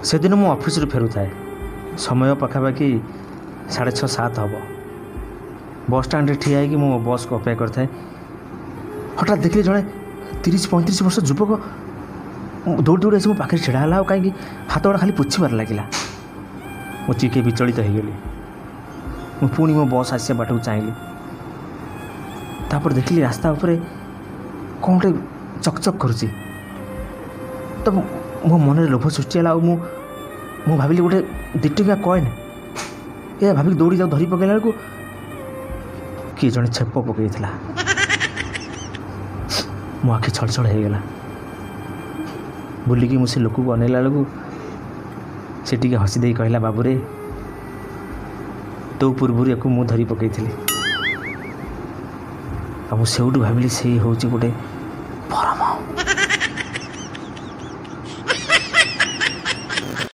ସେଦିନ ମୁଁ ଅଫିସରୁ ଫେରୁଥାଏ। ସମୟ ପାଖାପାଖି 6:30 7 ହେବ। ବସ୍ଷ୍ଟାଣ୍ଡରେ ଠିଆ ହେଇକି ମୁଁ ମୋ ବସ୍କୁ ଅପେକ୍ଷା କରିଥାଏ। ହଠାତ୍ ଦେଖିଲି ଜଣେ 30-35 ବର୍ଷ ଯୁବକ ଦୌଡ଼ି ଦୌଡ଼ି ଆସି ମୋ ପାଖରେ ଛିଡ଼ା ହେଲା, ଆଉ କାହିଁକି ହାତ ଗୁଡ଼ା ଖାଲି ପୋଛିବାରେ ଲାଗିଲା। ମୁଁ ଟିକେ ବିଚଳିତ ହେଇଗଲି। ମୁଁ ପୁଣି ମୋ ବସ୍ ଆସିବା ବାଟକୁ ଚାହିଁଲି। ତାପରେ ଦେଖିଲି ରାସ୍ତା ଉପରେ କ'ଣ ଗୋଟେ ଚକଚକ୍ କରୁଛି। ତ ମୋ ମନରେ ଲୋଭ ସୃଷ୍ଟି ହେଲା, ଆଉ ମୁଁ ଭାବିଲି ଗୋଟେ 2 ଟଙ୍କିଆ କଏନ୍। ଏହା ଭାବିକି ଦୌଡ଼ି ଯାଉ ଧରି ପକାଇଲା ବେଳକୁ କିଏ ଜଣେ ଛେପ ପକାଇଥିଲା। ମୋ ଆଖି ଛଳଛଳ ହେଇଗଲା। ବୁଲିକି ମୁଁ ସେ ଲୋକକୁ ଅନେଇଲା ବେଳକୁ ସେ ଟିକେ ହସି ଦେଇ କହିଲା, ବାବୁରେ, ତୋ ପୂର୍ବରୁ ୟାକୁ ମୁଁ ଧରି ପକାଇଥିଲି। ଆଉ ମୁଁ ସେଇଠୁ ଭାବିଲି ସେଇ ହେଉଛି ଗୋଟେ